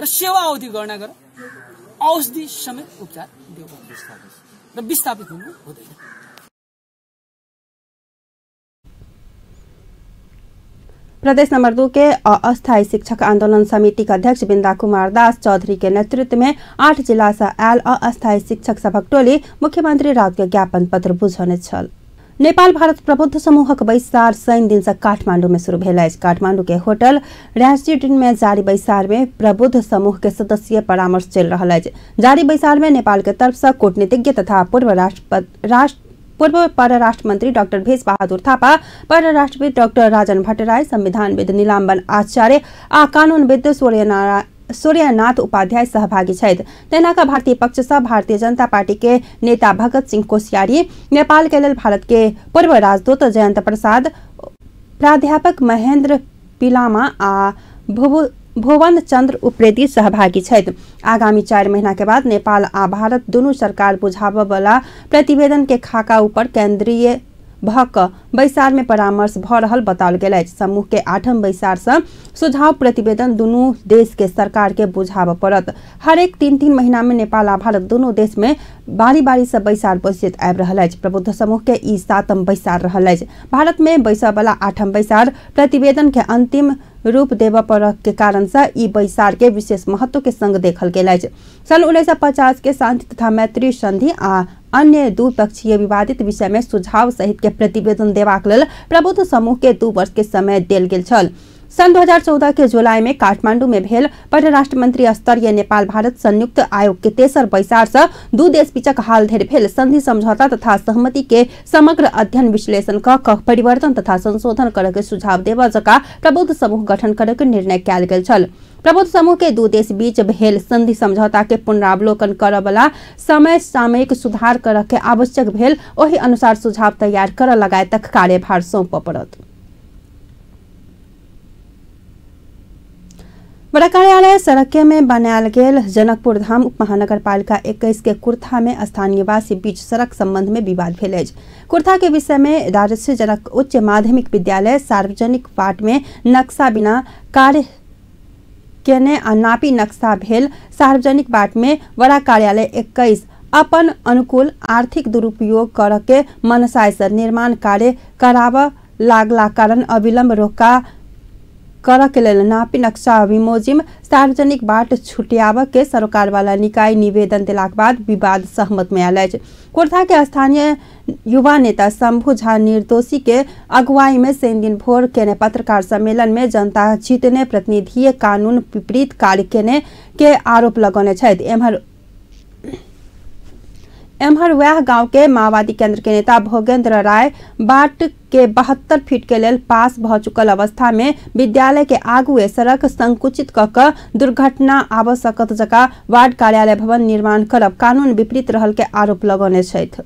र सेवा अवधि गणना गर, औषधि समेत उपचार देऊ र विस्थापित हुनु हुँदैन। प्रदेश नंबर 2 के अस्थायी शिक्षक आंदोलन समिति के अध्यक्ष बिंदा कुमार दास चौधरी के नेतृत्व में 8 जिला से आयल अस्थायी शिक्षक सभक टोली मुख्यमंत्री राउत के ज्ञापन पत्र बुझौने छल। नेपाल भारत प्रबुद्ध समूहक बैसार शनि दिन से काठमांडू में शुरू भेल अछि। काठमांडू के होटल रेसिडेंट में जारी बैसार में प्रबुद्ध समूह के सदस्य परामर्श चलि रहल अछि। जारी बैसार में नेपाल के तरफ से कूटनीतिज्ञ तथा पूर्व परराष्ट्र मंत्री डॉक्टर भेष बहादुर थापा, परराष्ट्रविद डॉक्टर राजन भट्टराई, संविधानविद नीलाम्बन आचार्य आ कानूनविद सूर्यनाथ उपाध्याय सहभागी छथि। तहिना का भारतीय पक्ष से भारतीय जनता पार्टी के नेता भगत सिंह कोश्यारी, नेपाल के लेल भारत के पूर्व राजदूत जयंत प्रसाद, प्राध्यापक महेंद्र पिलामा आ भुवन चंद्र उप्रेती सहभागी छथि। आगामी 4 महीना के बाद नेपाल आ भारत दुनू सरकार बुझाबय वाला प्रतिवेदन के खाका ऊपर केंद्रीय भ क बैसार में परामर्श भ रहल बताओल गेल अछि। समूह के 8म बैसार से सुझाव प्रतिवेदन दुनू देश के सरकार के बुझाबय पड़त। हरेक 3-3 महीना में नेपाल आ भारत दुनू देश में बारी बारी से बैसार बैसैत आबि रहल अछि। प्रबुद्ध समूह के ई 7म बैसार रहल अछि। भारत में बैसय वाला 8म बैसार प्रतिवेदन के अंतिम रूप देबय पड़य के कारण से ई बैसार के विशेष महत्व के संग देखल गेल अछि। सन 1950 के शांति तथा मैत्री संधि आ अन्य द्विपक्षीय विवादित विषय में सुझाव सहित के प्रतिवेदन देबाक लेल प्रबुद्ध समूह के 2 वर्ष के समय देल गेल छल। सन 2014 के जुलाई में काठमांडू में भेल परराष्ट्र मंत्री स्तरीय नेपाल भारत संयुक्त आयोग के तेसर बैसार से दू देश बीचक हाल धरि भेल संधि समझौता तथा सहमति के समग्र अध्ययन विश्लेषण क परिवर्तन तथा संशोधन करय के सुझाव देबय जका प्रबुद्ध समूह गठन करय के निर्णय कयल गेल छल। प्रबुद्ध समूह के दू देश बीच भेल संधि समझौता के पुनरावलोकन करय वाला समय सामयिक सुधार करय के आवश्यक भेल ओहि अनुसार सुझाव तैयार करय लगायतक कार्यभार सौंपय पड़त। बड़ा कार्यालय सड़क में बनायल गेल जनकपुर धाम उप महानगरपालिका 21 के कुर्था में स्थानीयवासी बीच सड़क संबंध में विवाद भेल अछि। कुर्था के विषय में राजस्व जनक उच्च माध्यमिक विद्यालय सार्वजनिक बाट में नक्शा बिना कार्य केने आ नापी नक्शा भेल सार्वजनिक बाट में वड़ा कार्यालय 21 अपन अनुकूल आर्थिक दुरुपयोग कर के मनसाय से निर्माण कार्य कराबऽ लागला कारण अविलंब रोका कर के लेल नापी नक्शा विमोजिम सार्वजनिक बाट छुटियाबऽ के सरकार वाला निकाय निवेदन देलाक बाद विवाद सहमत में आयल अछि। कुर्था के स्थानीय युवा नेता शंभू झा निर्दोषी के अगुवाई में शनि दिन भोर केने पत्रकार सम्मेलन में जनता जीतने प्रतिनिधि कानून विपरीत कार्य केने के आरोप लगौने छथि। एम्हर वएह गांव के माओवादी केंद्र के नेता भोगेंद्र राय बाट के 72 फीट के लेल पास भ चुकल अवस्था में विद्यालय के आगुए सड़क संकुचित क क दुर्घटना आब सकत जका वार्ड कार्यालय भवन निर्माण करब कानून विपरीत रहल के आरोप लगौने छथि।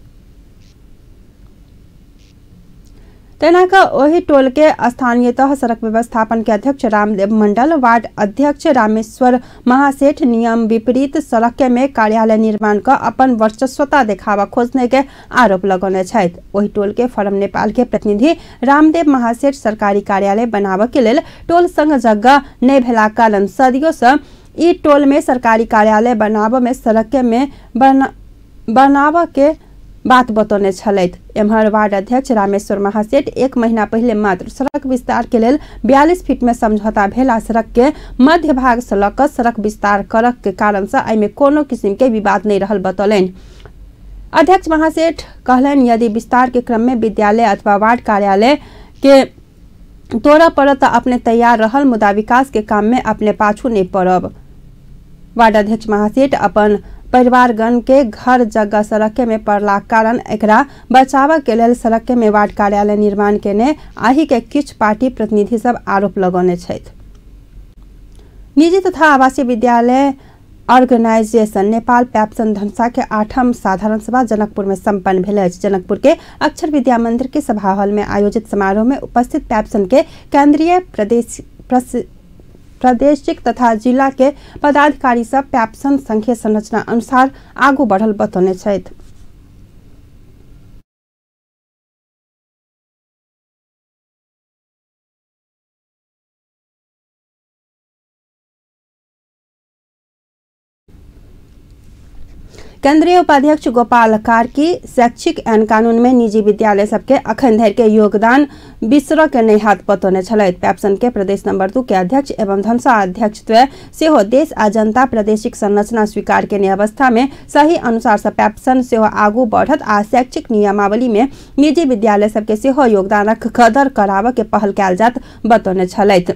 तेना क ओहि टोल के स्थानीय तह सड़क व्यवस्थापन के अध्यक्ष रामदेव मंडल, वार्ड अध्यक्ष रामेश्वर महासेठ नियम विपरीत सड़क में कार्यालय निर्माण क अपन वर्चस्वता देखावा खोजने के आरोप लगौने छथि। ओहि टोल के फॉरम नेपाल के प्रतिनिधि रामदेव महासेठ सरकारी कार्यालय बनाबऽ के लेल टोल संग जगह नहि भेला कारण सदियों से ई टोल में सरकारी कार्यालय बनाबऽ में सड़क में बनाबऽ के बात बतौने छलथि। एम्हर वार्ड अध्यक्ष रामेश्वर महासेठ 1 महीना पहले मात्र सड़क विस्तार के लेल 42 फीट में समझौता भेल आ सड़क के मध्य भाग से लऽ कऽ सड़क विस्तार करक के कारण से एहिमे कोनो किस्म के विवाद नहीं रहल बतौलनि। अध्यक्ष महासेठ कहलनि यदि विस्तार के क्रम में विद्यालय अथवा वार्ड कार्यालय के तोड़ऽ पड़त तऽ अपने तैयार रहल, मुदा विकास के काम में अपने पाछू नहीं पड़ब। वार्ड अध्यक्ष महासेठ अपन परिवारगण के घर जगह सड़क में पड़ला कारण एकरा बचाव के लेल सड़क में वार्ड कार्यालय निर्माण केने आही के किछु पार्टी प्रतिनिधि सब आरोप लगौने छथि। निजी तथा आवासीय विद्यालय ऑर्गेनाइजेशन नेपाल प्याप्सन धनुषा के 8म साधारण सभा जनकपुर में संपन्न भेल अछि। जनकपुर के अक्षर विद्या मंदिर के सभा हॉल में आयोजित समारोह में उपस्थित प्याप्सन के केंद्रीय प्रादेशिक तथा जिला के पदाधिकारी सब प्याप्सन संघीय संरचना अनुसार आगू बढ़ल बतौने छथि। केंद्रीय उपाध्यक्ष गोपाल कार्की शैक्षिक ऐन कानून में निजी विद्यालय सबके अखन धरि के योगदान बिसरऽ के नहि हाथ बतौने छलथि। पैप्सन के प्रदेश नंबर 2 के अध्यक्ष एवं धनसा अध्यक्ष द्वय सेहो देश आ जनता प्रादेशिक संरचना स्वीकार केने अवस्था में सही अनुसार से पैप्सन सेहो आगू बढ़त आ शैक्षिक नियमावली में निजी विद्यालय सबके सेहो योगदानक कदर कराबऽ के पहल कयल जात बतौने छलथि।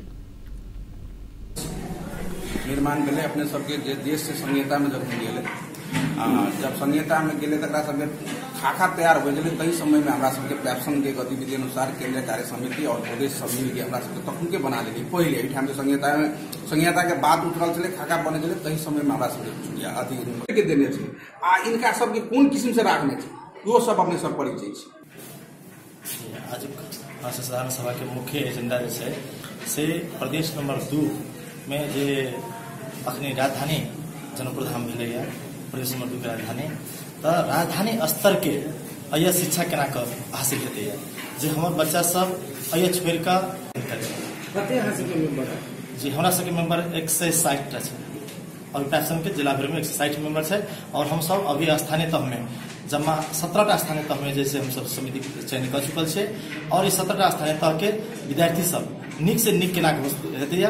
निर्माण भेलै अपने सबके जे देश से संहिता में जब गेलै, जब संहिता में गेलै तकरा सबके खाका तैयार हो गेलै, तही समय में हमरा सबके पैप्सन के गतिविधि अनुसार केंद्रीय कार्य समिति और प्रदेश सब मिलके हमरा सबके तखन के बना लेली। पहिले एहिठाम जे संहिता के बात उठल छलै, खाका बने छलै, तही समय में हमरा सबके अथी के देने छै आ इनका सबके कोन किस्म से राखने छै इहो सब अपने सब परिचय छै। आज साधारण सभा के मुख्य एजेंडा जे छै से प्रदेश नंबर 2 में जे अखनी राजधानी जनकपुर धाम भेलैया, प्रदेश नंबर 2 के राजधानी, तो राजधानी स्तर के अय शिक्षा केना कऽ हासिल हेतै जे हमर बच्चा सब अय छोड़ि कऽ कते अहाँ सबके मेंबर है? जी हमरा सबके मेंबर 160 टा छै। अभी पैप्सन के जिला भरि में 160 मेंबर छै और हम सब अभी स्थानीय तह में जमा 17 टा स्थानीय तह में जैसे हम सब समिति चयन कर चुकल छै और इस 17 टा स्थानीय तह के विद्यार्थी सब निक से निक केना हेतै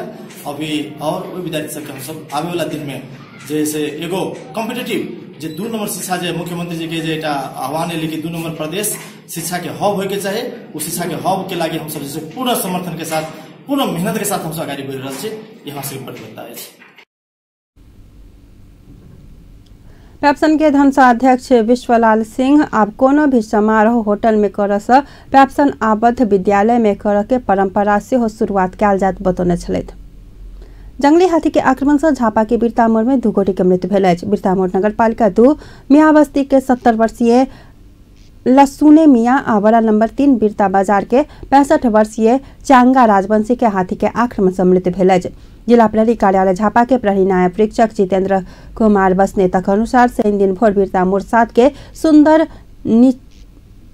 अभी और ओहि विद्यार्थी सबके हम सब आबे वाला दिन में जैसे एगो कॉम्पिटेटिव जे 2 नंबर शिक्षा जे मुख्यमंत्री जी के जे एकटा आह्वान एलै कि 2 नंबर प्रदेश शिक्षा के हब होय के चाही, ओ शिक्षा के हब के लागि हम सब जैसे पूर्ण समर्थन के साथ पूर्ण मेहनत के साथ हम सब अगाडि बढ़ि रहल छी। ई हमरा सबके प्रतिबद्धता अछि। पैप्सन के धनसा अध्यक्ष विश्वलाल सिंह आब कोनो भी समारोह होटल में करऽ सँ पैप्सन आबद्ध विद्यालय में करऽ के परंपरा सेहो शुरुआत कयल जात बतौने छलथि। जंगली हाथी के आक्रमण से झापा के बिरतामोड़ में 2 गोटे के मृत्यु भेल अछि। बिरतामोड़ नगरपालिका 2 मियाँ बस्ती के 70 वर्षीय लसुने मियाँ आ वड़ा नंबर 3 बिरता बाजार के 65 वर्षीय चांगा राजवंशी के हाथी के आक्रमण से मृत्यु भेल अछि। जिला प्रहरी कार्यालय झापा के प्रहरी नायब प्रेक्षक जितेंद्र कुमार बस्नेतक अनुसार शनि दिन भोर बिरतामोड़ 7 के सुंदर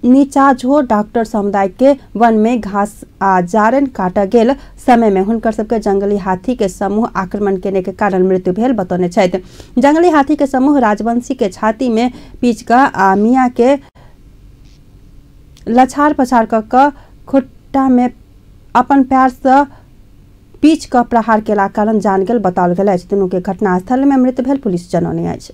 नीचाझो डॉक्टर समुदाय के वन में घास आ जारन काट गेल समय में हुनकर सबके जंगली हाथी के समूह आक्रमण केने के कारण मृत्यु भेल बतौने छथि। जंगली हाथी के समूह राजवंशी के छाती में पीच कऽ आ मियाँ के लछार पछार कऽ खुट्टा में अपन पैर से पीच कऽ प्रहार केला कारण जान गेल बताओल गेल अछि। दुनू के घटनास्थल में मृत्यु भेल पुलिस जनौने अछि।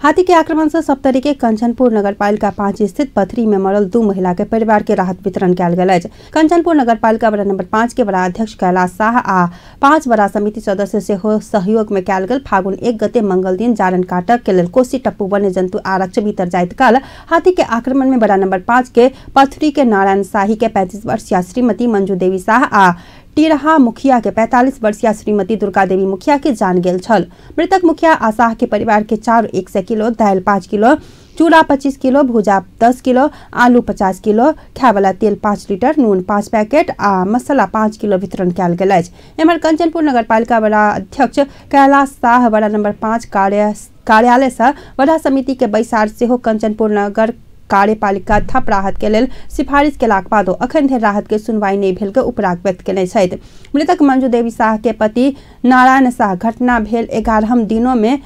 हाथी के आक्रमण से सप्तरी के कंचनपुर नगरपालिका 5 स्थित पथरी में मरल 2 महिला के परिवार के राहत वितरण कयल गेल अछि। कंचनपुर नगरपालिका वड़ा नंबर 5 के वड़ा अध्यक्ष कैलाश शाह आ 5 वड़ा समिति सदस्य सेहो सहयोग में कयल गेल फागुन 1 गते मंगल दिन जारन काटक के लेल कोसी टप्पू वन्य जंतु आरक्ष भीतर जाइत काल हाथी के आक्रमण में वड़ा नंबर 5 के पथरी के नारायण शाही के 35 वर्षीय श्रीमती मंजू देवी शाह आ टिरहा मुखिया के 45 वर्षीय श्रीमती दुर्गा देवी मुखिया के जान गेल छल। मृतक मुखिया आ शाह के परिवार के चाउर 100 किलो, दालि 5 किलो, चूड़ा 25 किलो, भुजा 10 किलो, आलू 50 किलो, खायवला तेल 5 लीटर, नून 5 पैकेट आ मसाला 5 किलो वितरण कयल गेल अछि। एम्हर कंचनपुर नगरपालिका वड़ा अध्यक्ष कैलाश शाह वड़ा नंबर 5 कार्यालय से वड़ा समिति के बैसार सेहो कंचनपुर नगर कार्यपालिका थप राहत के लेल सिफारिश केलाक बादो अखन धरि राहत के सुनवाई नहि भेल के उपराग व्यक्त केने छथि। मृतक मंजू देवी शाह के पति नारायण शाह घटना भेल 11 दिनों में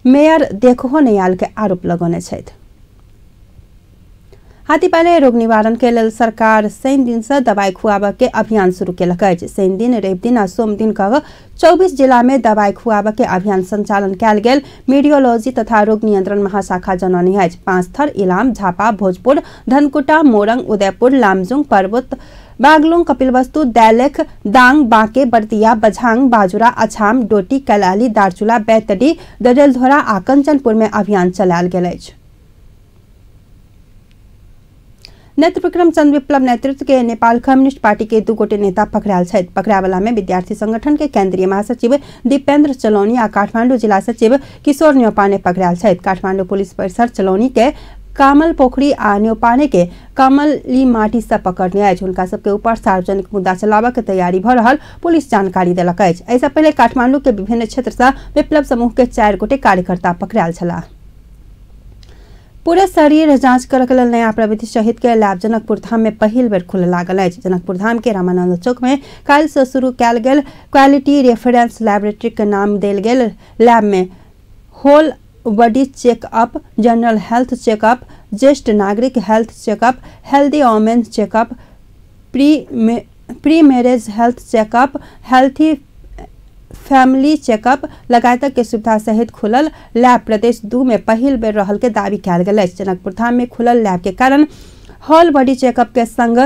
मेयर देखहो नहि आयल के आरोप लगौने छथि। हाथी पाले रोग निवारण के लेल सरकार शनि दिन से दवाई खुआबऽ के अभियान शुरू केलक अछि। शनि दिन, रवि दिन आ सोम दिन कऽ 24 जिला में दवाई खुआबऽ के अभियान संचालन कयल गेल मीडियोलॉजी तथा रोग नियंत्रण महाशाखा जनौने अछि। 5 थर इलाम, झापा, भोजपुर, धनकुटा, मोरंग, उदयपुर, लामजुंग, पर्वत, बागलुंग, कपिलवस्तु, दैलेख, दांग, बांके, बर्दिया, बझांग, बाजुरा, अछाम, डोटी, कैलाली, दार्चुला, बैतडी, डडेलधुरा आ कंचनपुर में अभियान चलायल गेल अछि। नेत्र विक्रम चंद विप्लव नेतृत्व के नेपाल कम्युनिस्ट पार्टी के 2 गोटे नेता पकड़ायल छथि। पकड़ावला में विद्यार्थी संगठन के केंद्रीय महासचिव दीपेंद्र चलौनी आ काठमांडू जिला सचिव किशोर न्यौपाने पकड़ायल छथि। काठमांडू पुलिस परिसर चलौनी के कामल पोखरी आ न्यौपाने के कमली माटी से पकड़ने अछि। हुनका सबके ऊपर सार्वजनिक मुद्दा चलाबऽ के तैयारी भऽ रहल पुलिस जानकारी देलक अछि। एहिसँ पहिले काठमांडू के विभिन्न क्षेत्र से विप्लव समूह के 4 गोटे कार्यकर्ता पकड़ायल छलाह। पूरे शरीर जांच करऽ के लेल नया प्रविधि सहित के लैब जनकपुर धाम में पहिल बेर खुलऽ लागल अछि। जनकपुर धाम के रामानंद चौक में काल्हि से शुरू कयल गेल क्वालिटी रेफरेंस लैबोरेटरी के नाम देल गेल लैब में होल body checkup, general health checkup, ज्येष्ठ नागरिक health checkup, healthy women checkup, pre marriage health checkup, healthy family checkup लगायत के सुविधा सहित खुलल लैब प्रदेश 2 में पहिल बेर रहल के दावी कयल गेल अछि। जनकपुर धाम में खुलल लैब के कारण होल बॉडी चेकअप के संग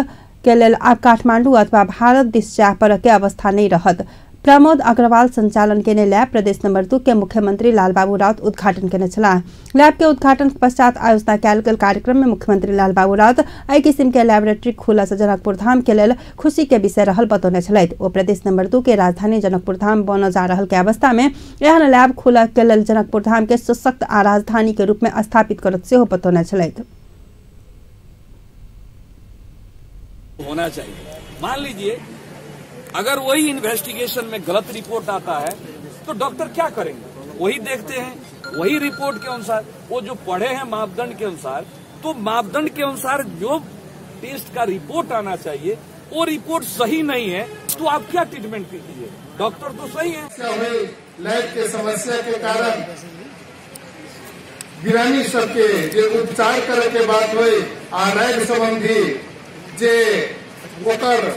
के लेल आब काठमांडू अथवा भारत दिस जाय पर के अवस्था नहीं रहत। प्रमोद अग्रवाल संचालन केने लैब प्रदेश नंबर 2 के मुख्यमंत्री लालबाबू राउत उद्घाटन केने छलाह। लैब के उद्घाटन के पश्चात आयोजना कयल गेल कार्यक्रम में मुख्यमंत्री लालबाबू राउत एहि किसिम के लैबोरेटरी खुला से जनकपुर धाम के लेल खुशी के विषय रहल बतौने छलथि। ओ प्रदेश नंबर 2 के राजधानी जनकपुर धाम बनल जा रहल के अवस्था में एहन लैब खुला के लेल जनकपुर धाम के सशक्त आ राजधानी के रूप में स्थापित करत सेहो बतौने छलथि। होना चाहिए। मान लीजिए अगर वही इन्वेस्टिगेशन में गलत रिपोर्ट आता है तो डॉक्टर क्या करेंगे? वही देखते हैं, वही रिपोर्ट के अनुसार वो जो पढ़े हैं मापदंड के अनुसार, तो मापदंड के अनुसार जो टेस्ट का रिपोर्ट आना चाहिए वो रिपोर्ट सही नहीं है तो आप क्या ट्रीटमेंट कीजिए? डॉक्टर तो सही है। लाइट के समस्या के कारण बिरामी सबके जे उपचार करे के बात हुई आ रैग संबंधी जे ओकर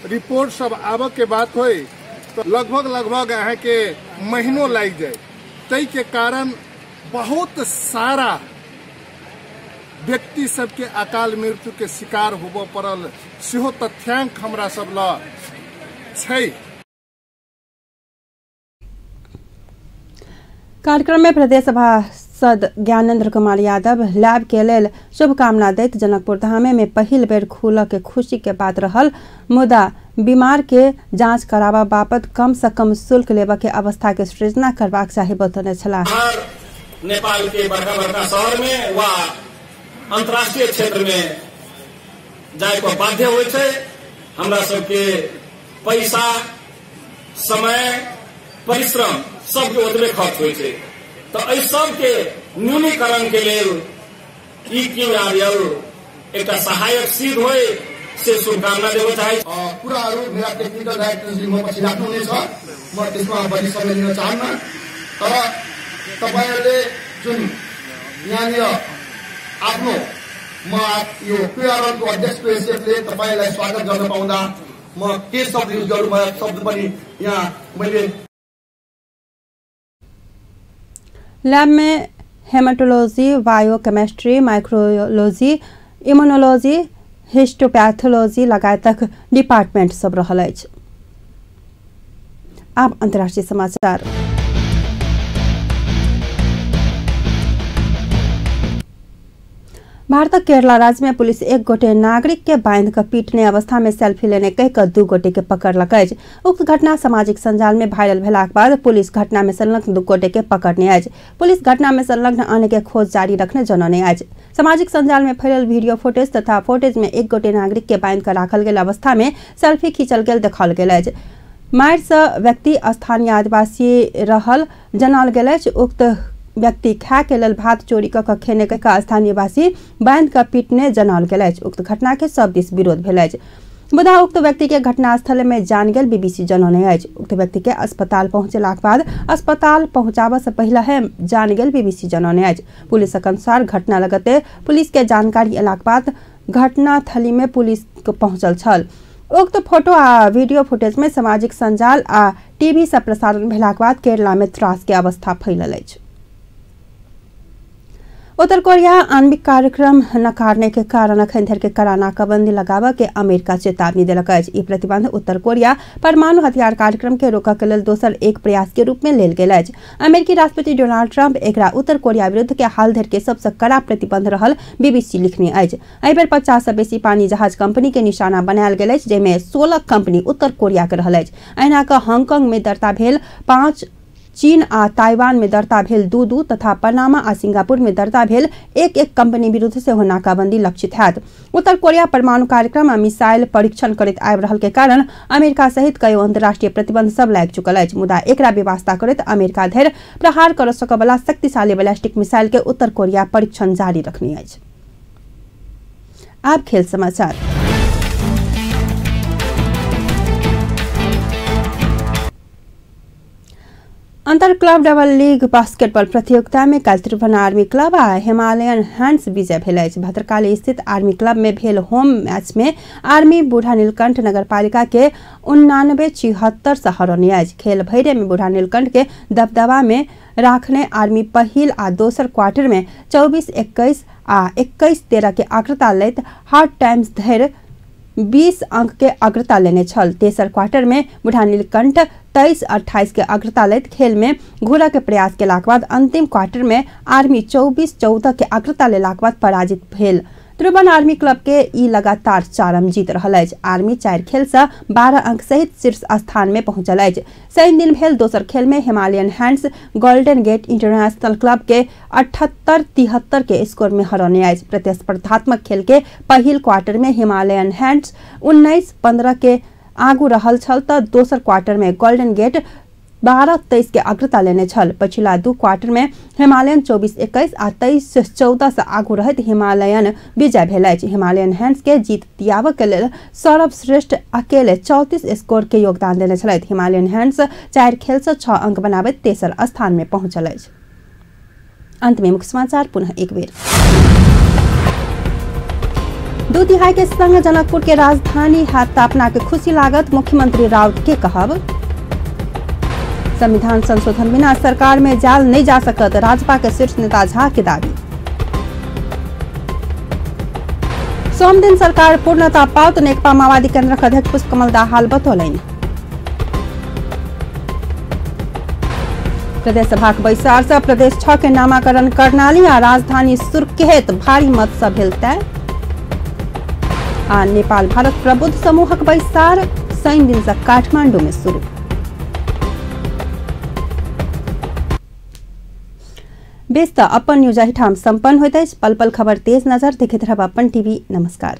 रिपोर्ट सब आबे के बात हुई तो लगभग लगभग अहाँ के महीनों लागि जाए। ताहि के कारण बहुत सारा व्यक्ति सबके अकाल मृत्यु के शिकार होबऽ पड़ल सेहो तथ्यांक हमरा सब ल छै। कार्यक्रम में प्रदेश सभासद ज्ञानेन्द्र कुमार यादव लैब के लेल शुभकामना दैत जनकपुर धाम में पहिल बेर खुलऽ के खुशी के बात रहल, मुदा बीमार के जांच कराबा बापत कम से कम शुल्क लेबऽ के अवस्था के सृजना करबाक चाही बतौने छलाह। नेपाल के बड़का बड़का शहर में वा अंतर्राष्ट्रीय क्षेत्र में जाय पर बाध्य होइ छै। हमरा सबके पैसा, समय, परिश्रम सबके ओतबे खर्च होइ छै। तो एहि सबके न्यूनीकरण के लेल ई क्यूआरएल एकटा सहायक सिद्ध होय से शुभकामना देबऽ चाहै। कुराहरू मेरा टेक्निकल डाइरेक्टर म पछि राख्नुहुनेछ, म त्यसमा बढी समय लिन चाहन्न। तर तपाईहरूले जुन यहाँनिर आफ्नो म यो क्यूआरएलको अध्यक्षको हैसियतले तपाईँलाई स्वागत गर्न पाउँदा म के शब्द युज गरौँ, म शब्द पनि यहाँ मैले। लैब में haematology, biochemistry, microbiology, immunology, histopathology लगायतक डिपार्टमेंट सब रहल अछि। आब अंतर्राष्ट्रीय समाचार। भारतक केरला राज्य में पुलिस एक गोटे नागरिक के बांध कऽ पीटने अवस्था में सेल्फी लेने कहि कऽ 2 गोटे के पकड़लक अछि। उक्त घटना सामाजिक संजाल में वायरल भेलाक बाद पुलिस घटना में संलग्न 2 गोटे के पकड़ने अछि। पुलिस घटना में संलग्न अन्य के खोज जारी रखने जनौने अछि। सामाजिक संजाल में फैलल वीडियो फुटेज तथा फुटेज में एक गोटे नागरिक के बांध कऽ राखल गेल अवस्था में सेल्फी खींचल गेल देखाओल गेल अछि। मारि सँ व्यक्ति स्थानीय आदिवासी रहल जनाओल गेल अछि। उक्त व्यक्ति खाय के लेल भात चोरी कऽ खेने के स्थानीयवासी बांध कऽ पीटने जनाओल गेल अछि। उक्त घटना के सब दिस विरोध भेल अछि, मुदा उक्त व्यक्ति के घटनास्थल में जान गेल बीबीसी जनौने अछि। उक्त व्यक्ति के अस्पताल पहुंचलाक बाद अस्पताल पहुंचाबऽ से पहिले ही जान गेल बीबीसी जनौने अछि। पुलिसक अनुसार घटना लगते पुलिस के जानकारी एलाक बाद घटनास्थली में पुलिस पहुंचल छल। उक्त फोटो आ वीडियो फुटेज में सामाजिक संजाल आ टीवी से प्रसारण भेलाक बाद केरला में त्रास के अवस्था फैलल अछि। उत्तर कोरिया आणविक कार्यक्रम नकारने के कारण अखन धरि के कड़ा नाकाबंदी लगाबऽ के अमेरिका चेतावनी देलक अछि। ई प्रतिबंध उत्तर कोरिया परमाणु हथियार कार्यक्रम के रोकऽ के लेल दोसर एक प्रयास के रूप में लेल गेल अछि। अमेरिकी राष्ट्रपति डोनाल्ड ट्रंप एकरा उत्तर कोरिया विरुद्ध के हाल धरि के सबसँ कड़ा प्रतिबंध रहल बीबीसी लिखने अछि। एहि बेर 50 सँ बेसी पानी जहाज कंपनी के निशाना बनायल गेल अछि, जाहिमे 16 कंपनी उत्तर कोरिया के रहल अछि। एहिना कऽ हांगकांग में दर्ता भेल 5, चीन आ ताइवान में दर्ता भेल 2-2 तथा पनामा आ सिंगापुर में दर्ता भेल 1-1 कंपनी विरुद्ध सेहो नाकाबंदी लक्षित हैत। उत्तर कोरिया परमाणु कार्यक्रम आ मिसाइल परीक्षण करैत आबि रहल के कारण अमेरिका सहित कयौ अंतर्राष्ट्रीय प्रतिबंध सब लागि चुकल अछि, मुदा एकरा बेवास्ता करैत अमेरिका धरि प्रहार कर सकयवला शक्तिशाली बैलिस्टिक मिसाइल के उत्तर कोरिया परीक्षण जारी रखने अछि। आब खेल समाचार। अंतर क्लब डबल लीग बास्केटबॉल प्रतियोगिता में काल्हि त्रिभुवन आर्मी क्लब आ हिमालयन हैंड्स विजय भेल अछि। भद्रकाली स्थित आर्मी क्लब में भेल होम मैच में आर्मी बूढ़ा नीलकंठ नगरपालिका के 89-76 से हरौने अछि। खेल भैरे में बूढ़ा नीलकंठ के दबदबा में राखने आर्मी पहिल आ दोसर क्वार्टर में 24-21 आ 21-13 के अग्रता लैत हार्ड टाइम्स धरि 20 अंक के अग्रता लेने छल। तेसर क्वार्टर में बूढ़ा नीलकंठ 23-28 के अग्रता लैत खेल में घुरऽ के प्रयास केलाक बाद अंतिम क्वार्टर में आर्मी 24-14 के अग्रता लेलाक बाद पराजित भेल। त्रिभुवन आर्मी क्लब के ई लगातार चारम जीत रहल अछि। आर्मी 4 खेल से 12 अंक सहित शीर्ष स्थान में पहुंचल अछि। शनि दिन भेल दोसर खेल में Himalayan hands golden gate international club के 78-73 के स्कोर में हरौने अछि। प्रतिस्पर्धात्मक खेल के पहिल क्वार्टर में हिमालयन हैंड्स 19-15 के आगू रहल छल त दोसर क्वार्टर में गोल्डन गेट 12-23 के अग्रता लेने छल। पछिला 2 क्वार्टर में हिमालयन 24-21 आ 23-14 से आगू रहैत हिमालयन विजय भेल अछि। हिमालयन हैंड्स के जीत दियाबऽ के लेल सौरभ श्रेष्ठ अकेले 34 स्कोर के योगदान देने छलथि। हिमालयन हैंड्स 4 खेल से 6 अंक बनाबैत तेसर स्थान में पहुंचल अछि। अंत में मुख्य समाचार पुनः एक बेर। 2/3 के संग जनकपुर के राजधानी हैत त अपना के खुशी लागत, मुख्यमंत्री राउत के कहब। संविधान संशोधन बिना सरकार में जाल नहीं जा सकत, राजपा के शीर्ष नेता झा के दावी। सोम दिन सरकार पूर्णता पाओत, नेकपा माओवादी केंद्रक अध्यक्ष पुष्पकमल दाहाल बतौलनि। प्रदेश सभाक बैसार से प्रदेश 6 के नामाकरण कर्णाली आ राजधानी सुर्खेत भारी मत से भेल तय। आ नेपाल भारत प्रबुद्ध समूहक बैसार शनि दिन से काठमांडू में शुरू। बेस त अपन न्यूज एहिठाम संपन्न होइत अछि। पल पल खबर तेज नजर देखैत रहब अपन टीवी। नमस्कार।